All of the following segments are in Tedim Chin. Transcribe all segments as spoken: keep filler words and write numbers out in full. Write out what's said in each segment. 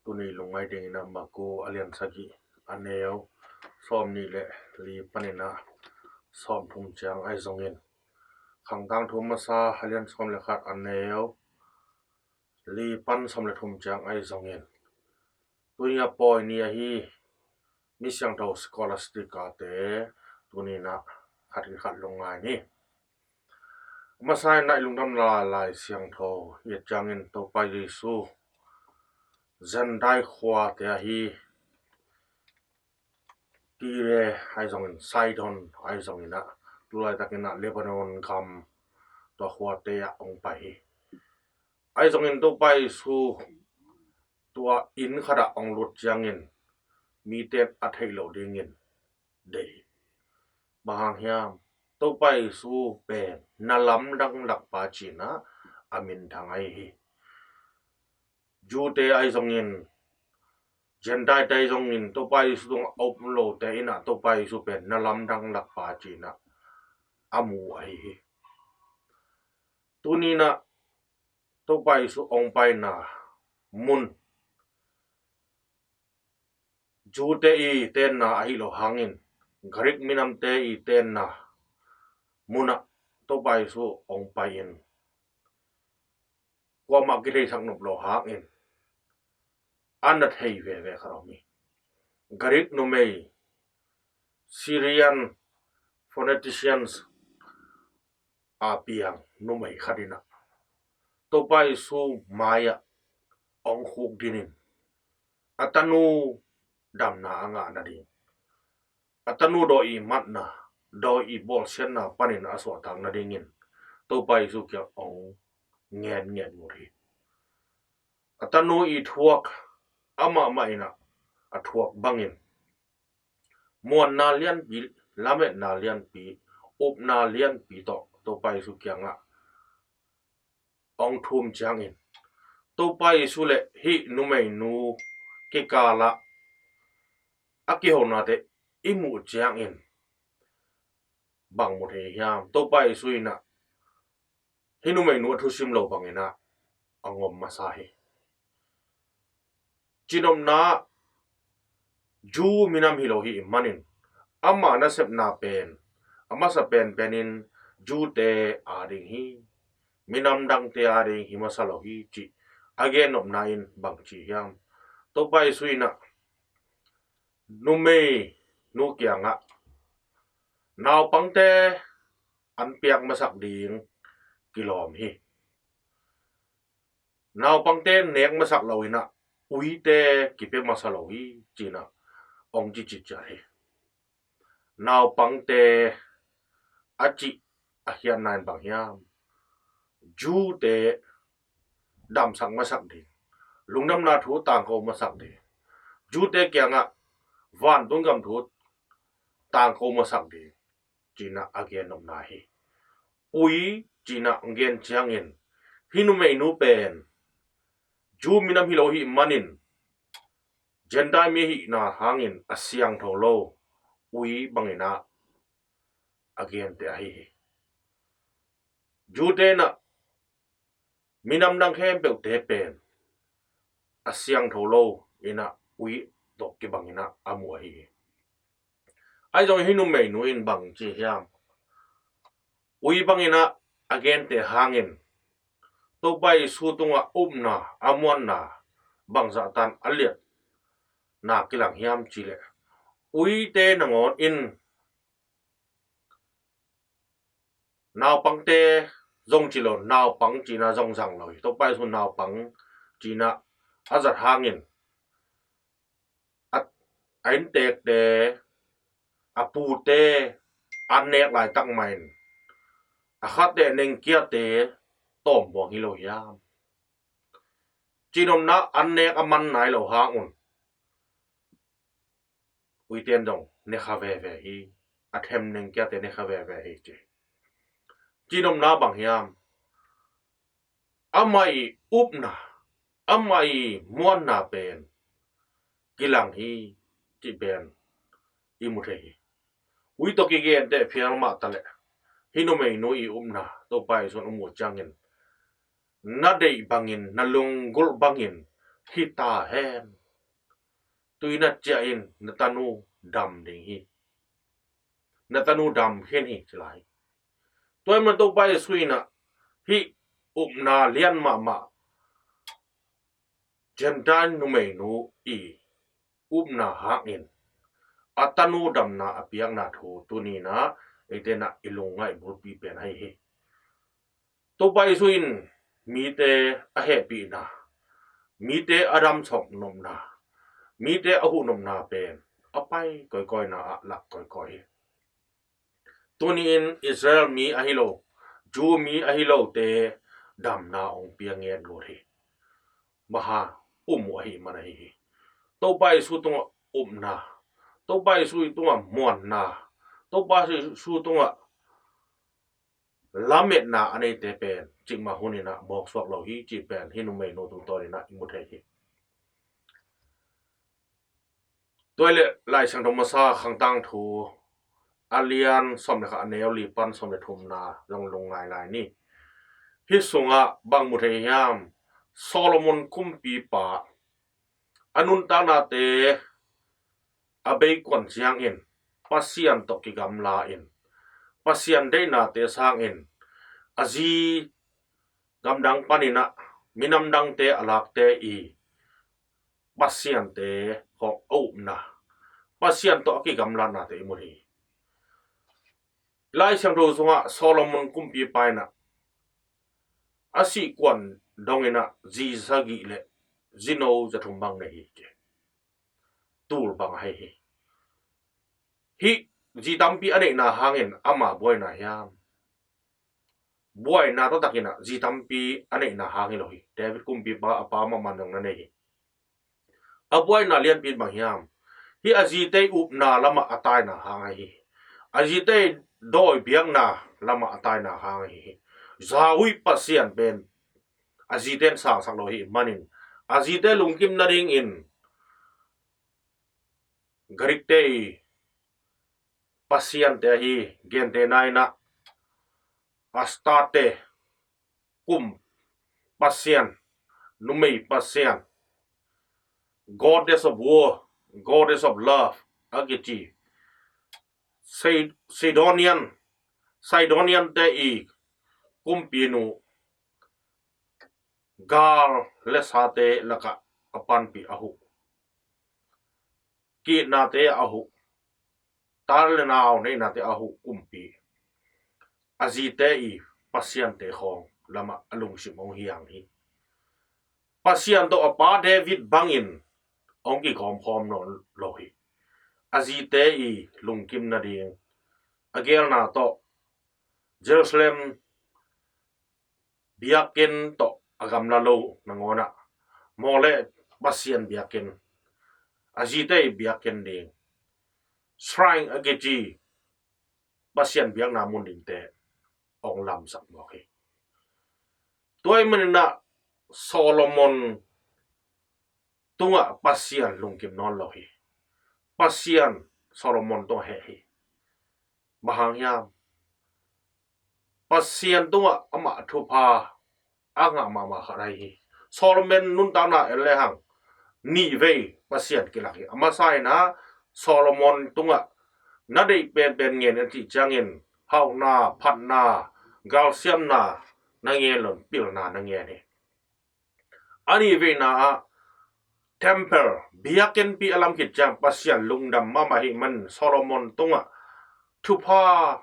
Tuni lungngai dingin ah Maku a lian sagih, a neu sawm nih le li panin ah sawm thum ciang ahi zongin, Khangtang Thu Masa a lian sawm le khat, a neu li pan sawm le thum ciang ahi zongin, tuni a pawi ni ahi, mi siangtho scholastic ate tuni in ah khat khat lungngai ni. Masa in ah i lungdam Lai Siangtho i et ciangin, Topa Jesu Gentile khuate ahi, Tire ahi zongin, Sidon ahi zongin ah, tu laitakin ah Lebanon gam tua khuate ah hong pai hi. Ahi zongin Topa Jesu tua inn khat ah hong lut ciangin mite a theih loh dingin deih hi. Bang hang hiam? Topa Jesu pen na lamdang lakpa ci-in ah a minthang ahi hi. Jew-te ahi zongin, Gentile-te ahi zongin, Topa Jesu tungah a up lote in ah Topa Jesu pen na lamdang lakpa ci-in ah a mu ahi hi. Tuni in ah Topa Jesu hong paina mun, Jew-te i tenna ahi lo hangin, Greek minamte i tenna mun ah Topa Jesu hong pai-in, kuamah kitheisak nop lo hangin, a na thei veve khat om hi. Greek numei, Syrian Phoenicians a piang numei khat in ah Topa Jesu mai-ah hong khukdin in, a tanu damna a ngah nading, a tanu dawi i matna, dawi i bawlsiatna panin a suahtak nadingin Topa Jesu kiang hong ngenngen ngut hi. A tanu i thuak, amah mah in ah a thuak bangin, muanna lianpi, lametna lianpi, upna lianpi tawh Topa Jesu kiangah hong thum ciangin, Topa Jesu le hih numeinu kikalah a kihonate i muh ciangin, bang mu thei hiam? Topa Jesu in ah hih numeinu a thusim lo bangin ah a ngom masa hi. Cinopna, Jew minam hi lo hi manin, ama nasepna pen a masa penpenin Jew-te ading hi, minam dangte ading hi masa lo hi, cih a gennopna in bang ci hiam? Topa Jesu in ah numeinu kiangah, naupangte an piak masak ding kilawm hi. Naupangte nek masak lo in ah uite kipia masa lo hi, ci-in ah hong cici ciat hi. Naupangte a cih a khiatna in bang hiam? Jew-te damsak masak ding, lungdamna thu tangko masak ding, Jew-te kiangah vantung gam thu tangko masak ding, ci-in ah a gennopna hi. Ui, ci-in ah gen ciangin, hih numeinu pen Jew minam hi lo hi manin, Gentile mi ahihna hangin a siangtho lo ui bangin ah a gente ahi hi. Jew-te in ah minam dang khempeuhte pen a siangtho lo in ah ui tawh kibangin ah a mu ahi hi. Ahi zongin hih numeinu in bang ci hiam? Ui bangin ah a gente hangin Topa Jesu tungah upna, a muanna bangzah tan a liatna kilang hiam cih leh, uite nangawn in naupangte zong ci lo, naupang cihna zong zang lo hi. Topa Jesu naupang cihna a zat hangin a, a inntekte, a pute an nek laitak mah in a khate nengkiate tawmbuang hi lo hiam? Cinopna an nek a man nai lo hang un uite in zong ne kha veve hi, a them nengkiate ne kha veve hi ci. Cinopna bang hiam? Amah i upna, amah i muanna pen kilang hi, cih pen i mu thei hi. Ui tawh kigenteh phial mah taleh, hih numeinu i upna Topa Jesu in a mu ciangin, na deih bangin, na lunggulh bangin hi ta hen. Tui na ciah in na tanu dam ding hi. Na tanu dam khin hi ci lai. Tua ahih manin Topa Jesu in ah hih upna lian mahmah Gentile numeinu i upna hangin a tanu damna a piakna thu tuni in ah eite in ah i lungngaih bulpi pen ahi hi. Topa Jesu in mite a hehpihna, mite a damsawk nopna, mite a huh nopna pen a pai kawikawina ah lak kawikawi hi. Tuni in Israel mi ahi lo, Jew mi ahi lote damna hong pia ngen lut hi. Maha um uh ahi man ahi hi. Topa Jesu tungah upna, Topa Jesu tungah muanna, Topa Jesu tungah lametna a neite pen cikmah hun in ah mawksuak lo hi cih pen hih numeinu tungtawn in ah i mu thei hi. Tua hi leh Lai Siangtho Masa Khangtangthu a lian sawm le khat, a neu li pan sawm le thumna zong lungngai lai ni. Hih sungah bang mu thei hiam? Solomon kumpipa a nuntaknate a beikuan ciangin Pasian tawh kigamla in, Pasian deihnate sangin a zi gamdang panin ah minamdangte a lakte i Pasiante hawh a upna, Pasian tawh a kigamlatnate i mu hi. Lai Siangtho sungah Solomon kumpipa in ah a sihkuan dongin ah zi sagih le zino za thum bang nei hi ci. Tul bang ahi hi. Hih zi tampi a neihna hangin ama buaina hiam? Buaina taktak in ah zi tampi a neihna hang hi lo hi. David kumpipa a pa mahmah in zong na nei hi. A buaina lianpi in bang hiam? Hih a zite upna lamah a taina hang ahi hi. A zite dawi biakna lamah a taina hang ahi hi. Zahui Pasian pen a zite in sangsak lo hi manin a zite lungkim nadingin Greek-te i pasiante ahi, gentehna in ah Astarte, kum pasian, numei pasian, goddess of war, goddess of love a kici, Sidonian, Sidonian-te i kumpinu, gal le sate lakah a panpih a huh, ki-itnate a huh, tar le nau neihnate a huh kumpi, a zite i pasiante khawng lamah a lungsim hong hiang hi. Pasian tawh a pa David bangin hong kigawmkhawm nawn lo hi. A zite i lungkim nading a geelna tawh Jerusalem biakinn tawh a gamla lo nangawnah Molek pasian biakinn, a zite i biakinn ding, shrine a kici pasian biakna mun dingte hong lamsak mawk hi. Tua ahih manin ah Solomon tungah Pasian lungkim nawn lo hi. Pasian Solomon tungah heh hi. Bang hang hiam? Pasian tungah amah thupha a ngah mahmah khat ahi hi. Solomon nuntakna en lehang nih vei Pasian kilak hi. A masa in ah Solomon tungah na deih penpen ngen a cih ciangin hauhna, phatna, galsiamna na ngen lo in pilna na ngen hi. A nih veina ah temple, biakinnpi a lam khit ciang Pasian lungdam mahmah ahih manin Solomon tungah thupha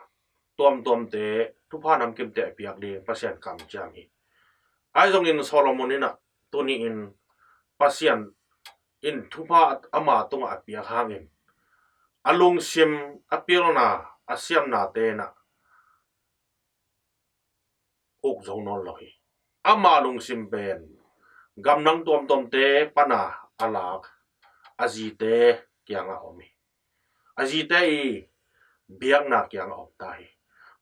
tuamtuamte, thupha namkimte a piak ding Pasian kamciam hi. Ahi zongin Solomon in ah tuni in Pasian in thupha ama tungah a piak hangin a lungsim, a pilna, a siamnate in ah uk zo nawn lo hi. Ama lungsim pen gamdang tuamtuamte pana a lak a zite kiangah om hi. A zite i biakna kiangah om ta hi.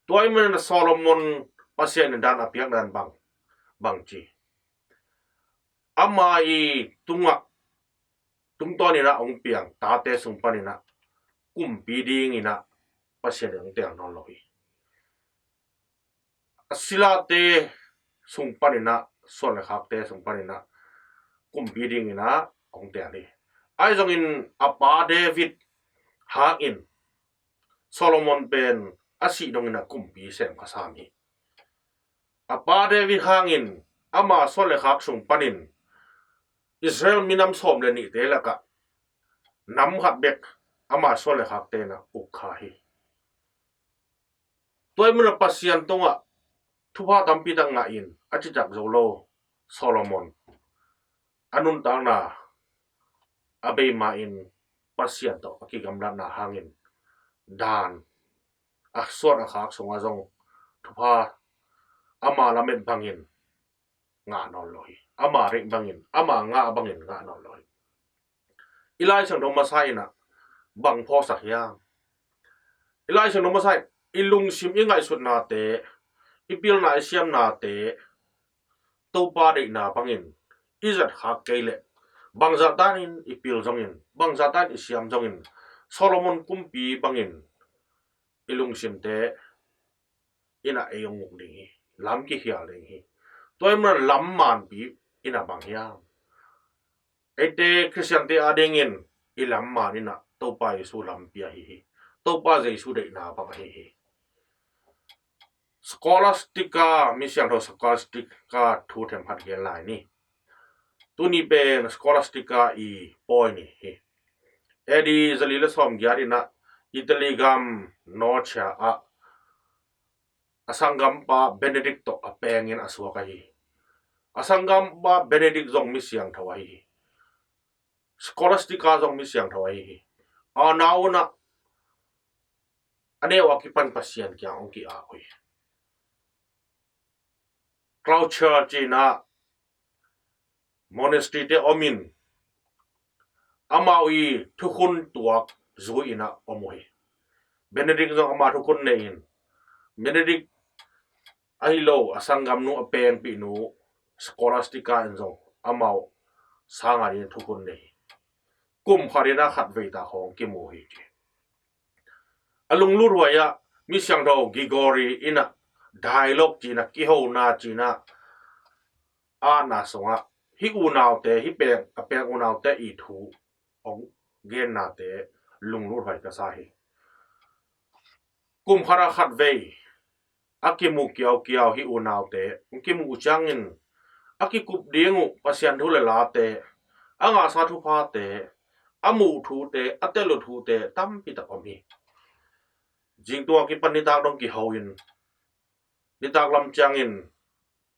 Tua ahih manin Solomon Pasian in dan a piak dan bang, bang ci? Ama i tungah, tungtawn in ah hong piang tate sung panin ah kumpi dingin ah Pasian in hong teel nawn lo hi. A silate sung panin ah, suan le khakte sung panin ah kumpi dingin ah hong teel hi. Ahi zongin a pa David hangin Solomon pen a sih dongin ah kumpi sem kha sam hi. A pa David hangin ama suan le khak sung panin Israel minam sawm le nihte lakah nam khat bek ama suan le khakte in ah uk kha hi. Tua ahih manin Pasian tungah thupha tampi tak ngahin a citak zo lo Solomon a nuntakna a bei ma-in Pasian tawh a kigamlatna hangin dan a suan a khak sungah zong thupha ama lamet bangin ngah nawn lo hi. Ama rih bangin, ama ngah bangin ngah nawn lo hi. I Lai Siangtho masa in ah bang phawksak hiam? I Lai Siangtho masa in i lungsim i ngaihsutnate, i pilna i siamnate Topa deihna bangin i zat khak kei leh bangzah tanin i pil zongin, bangzah tanin i siam zongin Solomon kumpi bangin i lungsimte in ah ei hong uk ding hi. Lam kikhial ding hi. Tua ahih manin lam manpi in ah bang hiam? Eite Khristiante adingin i lam man in ah Topa Jesu lampi ahi hi. Topa Jesu deihna bang ahi hi. Scholastica, misiangtho Scholastica thu themkhat gen lai ni. Tuni pen Scholastica i pawi ni hi. A D zali le sawmgiat in ah Italy gam Norcia ah a sanggampa Benedict tawh a pengin a suak ahi hi. A sanggampa Benedict zong misiangtho ahi hi. Scholastica zong misiangtho ahi hi. A nau un ah a neu a kipan Pasian kiang hong ki-ak uh hi. Clausura ci-in ah monastery te om in amau i thukhun tuak zui in ah om uh hi. Benedict zong ama thukhun nei in Benedict ahi lo a sanggamnu a pengpihnu Scholastica in zong amau sanga dingin thukhun nei hi. Kum khat in ah khatvei ta khawng kimu hi ci. A lunglut huai ah misiangtho Gregory in ah dialogue ci-in ah kihona ci-in ah a na sungah hih unaute, hih peng, a peng unaute i thu hong gennate lunglut huai ka sa hi. Kum khat ah khatvei a kimu kiaukiau hih unaute hong kimuh ciangin a kikup ding uh Pasian thu le late, a ngahsa thuphate, a muh thute, a tel uh thute tampi tak om hi. Zingtung a kipan nitak dong kiho in nitak lam ciangin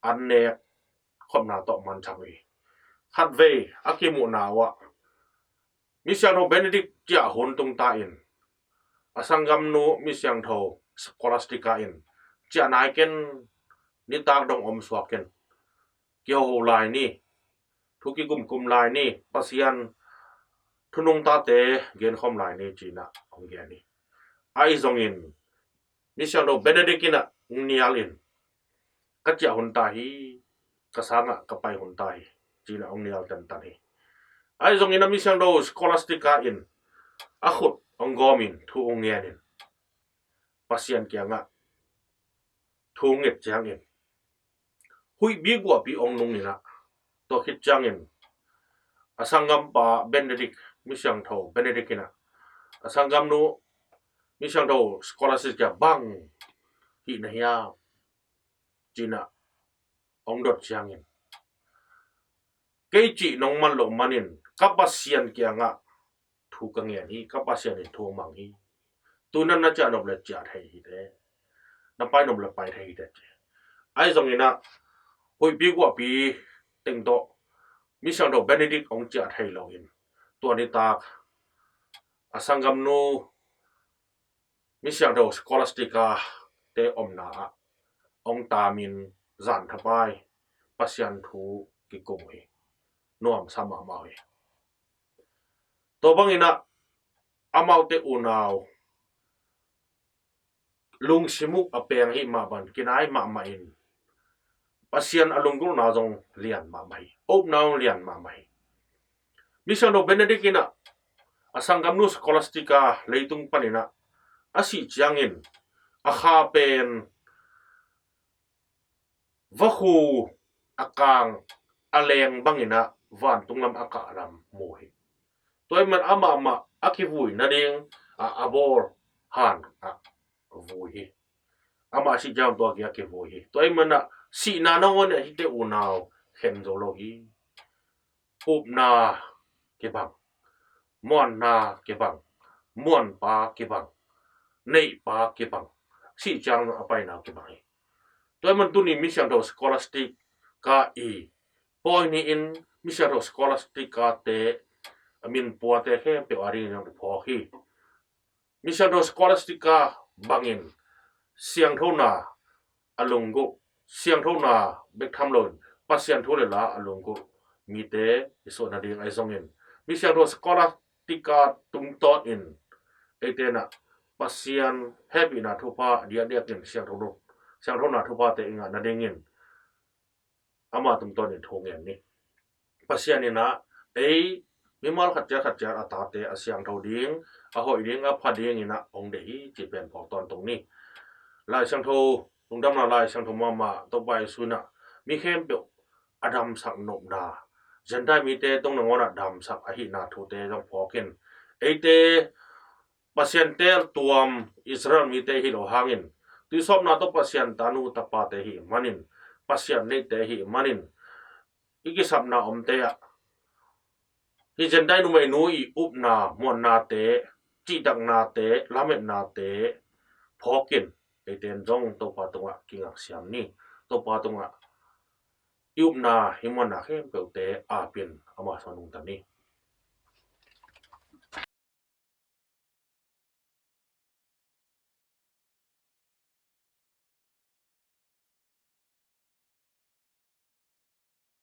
an nek khopna tawh manthang uh hi. Khatvei a kimuhna uh ah misiangtho Benedict ciah hun tung ta in a sanggamnu misiangtho Scholastica in ciah nai ken, nitak dong om suak ken, kiho lai ni, thu kikumkum lai ni, Pasian thu nungtate genkhawm lai ni ci-in ah hong gen hi. Ahi zongin misiangtho Benedict in ah hong nial in ka ciah hun ta hi, ka sangah ka pai hun ta hi ci-in ah hong nial tantan hi. Ahi zongin ah misiangtho Scholastica in a khut hong gawm in thu hong ngen in Pasian kiangah thu hong nget ciangin huihpi guahpi hong nung in ah tua khit ciangin a sanggampa Benedict, misiangtho Benedict in ah a sanggamnu misiangtho Scholastica bang hih na hiam ci-in ah hong dot ciangin kei cih nong man loh manin ka Pasian kiangah thu ka ngen hi, ka Pasian in thu mang hi. Tu-in ah na ciah nop le ciah thei hi te, na pai nop le pai thei hi te ci. Ahi zongin ah huihpi guahpi teng tawh misiangtho Benedict hong ciah thei lo in tua nitak a sanggamnu misiangtho Scholastica te omna ah hong taamin zan thapai Pasian thu kikum uh hi. Nuamsa mahmah uh hi. Tua bangin ah amaute unau lungsim uh a peng ahih mah bangin kinai mahmah in Pasian a lunggulhna zong lian mahmah hi. Upna zong lian mahmah hi. Misiangtho Benedict in ah a sanggamnu Scholastica leitung panin ah a sih ciangin a kha pen vakhu a kang a leng bangin ah vantung lam a kah lam mu hi. Tua ahih man amah mah a kivui nading a, a bawl han a vui hi. Amah sih ciang tua kia kivui hi. Tua ahih man a sihna nangawn in a hihte unau khen zo lo hi. Upna kibang, muanna kibang, muanpa kibang, neihpa kibang, sih ciang a paina kibang hi. Tua ahih man tuni Misiangtho Scholastica i pawi ni-in Misiangtho Scholastica te a min puate khempeuh a dingin i phawk hi. Misiangtho Scholastica bangin siangthona a lunggulh, siangthona bek tham loin Pasian thu le la a lunggulh mite i suah nading ahi zongin Misiangtho Scholastica tungtawnin eite in a Pasian hehpihna thupha diakdiakin siangtho, siangthona thuphate i ngah nadingin ama tungtawnin thu ngen ni. Pasian in a ei mimal khat ciat khat ciat a tate a siangtho ding, a hoih ding, a pha dingin a hong deih hi cih pen phawk tawntung ni. Lai Siangtho, Lungdamna Lai Siangtho mahmah Topa Jesu in a mi khempeuh a damsak nopna, Gentile mite tungah nangawn a damsak ahihna thute zong phawkin eite Pasian teeltuam Israel mite hi lo hangin, tuisawpna tawh Pasian tanu tapate hi manin, Pasian neihte hi manin, i kisapna omte ah hih Gentile numeinu i upna, muannate, cihtaknate, lametnate phawkin eite in zong Topa tungah kingak siam ni. Topa tungah i upna, i muanna khempeuhte apin ama sung nungta ni.